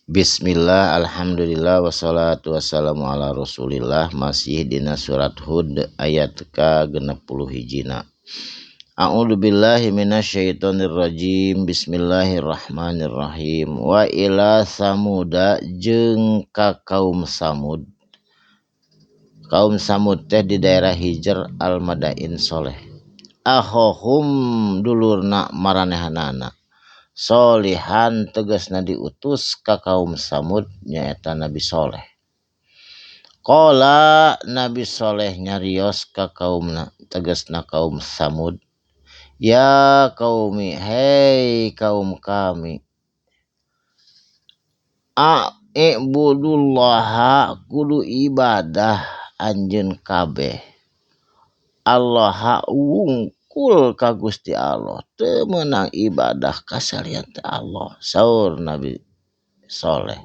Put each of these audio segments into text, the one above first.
Bismillah, alhamdulillah, wassalatu wassalamu ala rasulillah. Masih dina surat Hud ayat ka 61 hijina. A'udzu billahi minasyaitonir rajim. Bismillahirrahmanirrahim. Wa ila samuda jeung ka kaum Samud. Kaum Samud teh di daerah Hijr Al-Madain Soleh. Akhohum dulurna maranehanana. Solihan tegasna diutus ka kaum Samud nyaeta Nabi Soleh. Qala Nabi Soleh nyarios ka kaumna tegasna kaum Samud. Ya kaumi, hei kaum kami, a'budullaha kudu ibadah anjeun kabeh. Allah wungkul ka Gusti Allah, teu meunang ibadah ka salian ti Allah. Saur Nabi Soleh,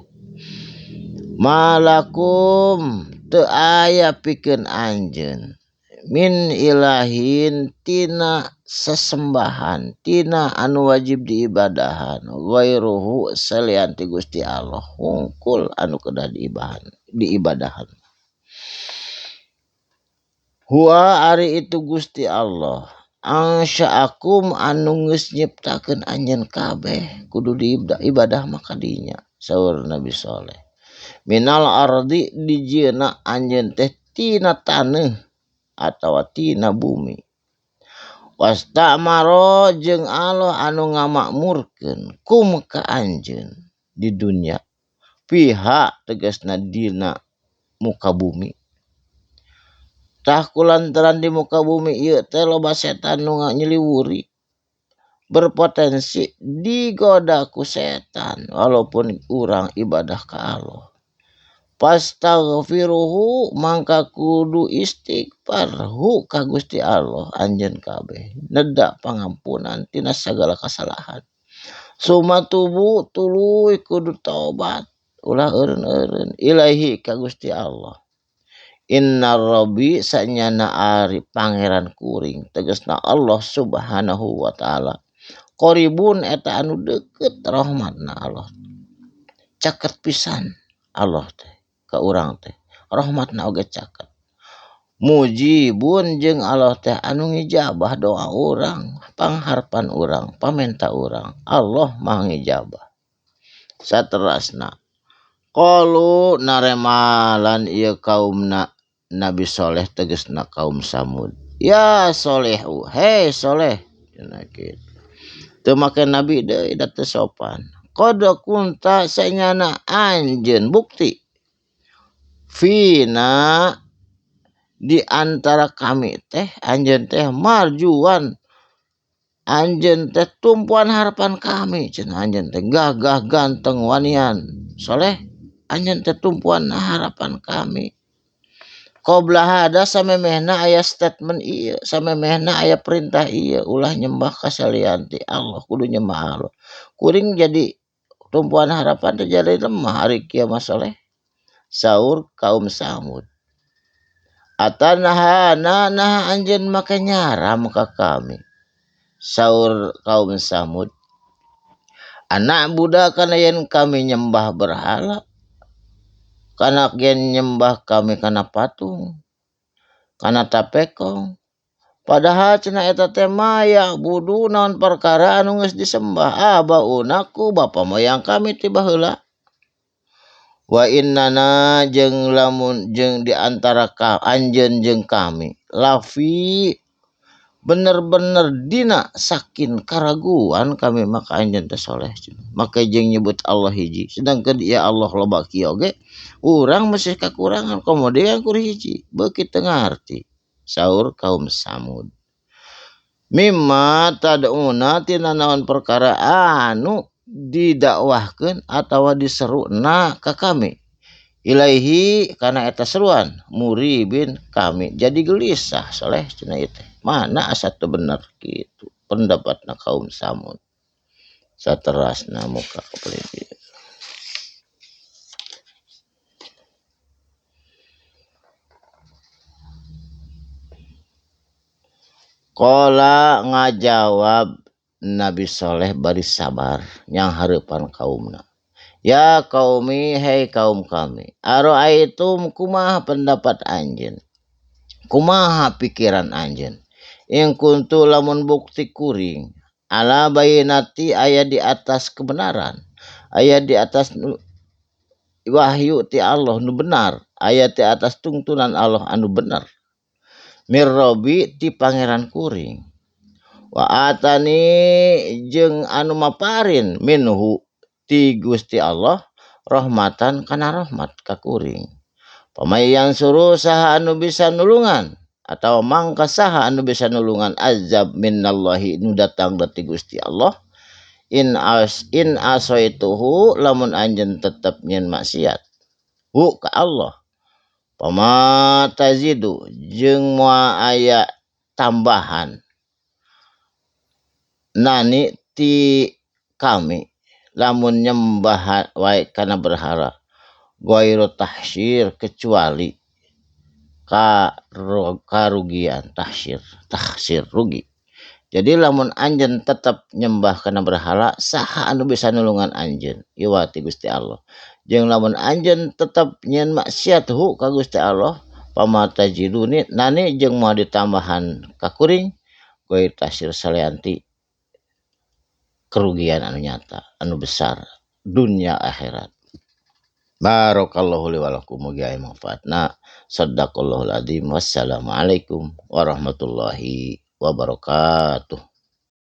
malakum teu aya pikeun anjeun min ilahin tina sesembahan, tina anu wajib diibadahan, ghairuhu salian ti Gusti Allah wungkul anu kedah diibadahan. Huwa ari itu Gusti Allah angsya'akum anu geus nyiptakeun anjeun kabeh kudu diibadah maka dinya. Saur Nabi Soleh, minal ardi dijieuna anjeun teh tina taneuh atawa tina bumi. Wastamaro jeung Allah anu ngamakmurkeun kum ka anjeun di dunya piha tegasna dina muka bumi. Tah kulantaran di muka bumi ieu teh loba setan nu nyeliwuri, berpotensi digoda ku setan walaupun urang ibadah ka Allah. Fastaghfiruhu mangka kudu istighfar hu ka Gusti Allah anjeun kabeh neda pangampunan tina sagala kasalahan. Suma tubu tuluy kudu taubat ulah eureun-eureun ilaihi ka Gusti Allah. Inna rabbi sanyana ari pangeran kuring tegasna Allah subhanahu wa ta'ala. Qaribun eta anu deukeut rahmatna Allah. Caket pisan Allah teh ka urang teh, rahmatna oge caket. Mujibun jeung Allah teh anu ngijabah doa urang, pangharpan urang, pamenta urang. Allah maha ngijabah. Saterasna qalu naremalan ieu kaumna Nabi Soleh tegasna kaum Samud. Ya Solehu, hei Soleh, cenah kitu. Teu make nabi deui da teu sopan. Qad kunta sanyana anjeun bukti fina di antara kami teh anjeun teh marjuan, anjeun teh tumpuan harapan kami cenah. Anjeun teh gagah ganteng wanian Soleh, anjeun teh tumpuan harapan kami. Qabla hada samemehna aya statement ieu, samemehna aya perintah ieu, ulah nyembah ka salian ti Allah, kudu nyembah Allah. Kuring jadi tumpuan harapan teh jadi lemah ari kieu mah Soleh. Saur kaum Samud, atanahana nah anjeun make nyaram ka kami. Saur kaum Samud, anak budak kana yen kami nyembah berhala, kana yen nyembah kami kana patung, kana tapekong. Padahal cenah eta teh maya budu naon perkara anu geus disembah abaunaku bapa moyang kami ti baheula. Wa innana jeung lamun jeung di antara ka anjeun jeung kami lafi bener-bener dina sakin karaguan kami maka anjeun teh soleh cenah. Maka jeung nyebut Allah hiji sedangkan ya Allah loba kieu oge urang masih kakurangan komo deui kur hiji beuki teu ngarti. Saur kaum Samud, mimma tad'una tina naon perkara anu didakwahkeun atawa diseruna ka kami ilaihi kana eta seruan muribin kami jadi gelisah Soleh cenah ieu teh mana asa teu bener kitu pendapatna kaum Samud. Saterasna muka kapalih. Qala ngajawab Nabi Soleh bari sabar nyang hareupan kaumna. Ya qaumi, hei kaum kami, aroaitum kumaha pendapat anjeun, kumaha pikiran anjeun, in kuntu lamun bukti kuring ala bayinati aya di atas kebenaran, aya di atas wahyu ti Allah nu benar, aya di atas tungtunan Allah anu benar, mirrobi ti pangeran kuring, wa atani jeung anu maparin minhu ti Gusti Allah rahmatan kana rahmat ka kuring. Pamayan suruh saha anu bisa nulungan atau mangka saha anu bisa nulungan azab minallahi nu datang ti Gusti Allah in as in asaituhu lamun anjeun tetep nyen maksiat hu ka Allah. Pama tazidu jeung moal aya tambahan nani ti kami lamun nyembah wae kana berhala ghairu tahsir kecuali karugian tahsir rugi. Jadi lamun anjeun tetep nyembah kana berhala saha anu bisa nulungan anjeun iwa ti Gusti Allah. Jeung lamun anjeun tetep nyeun maksiat hu ka Gusti Allah pamatajiduni nani jeung moal ditambahan ka kuring ghairu tahsir salianti kerugian anu nyata anu besar dunia akhirat. Barakallahu li wa lakum, mugi aya manfaatna. Sadaqallahul azim. Wassalamualaikum warahmatullahi wabarakatuh.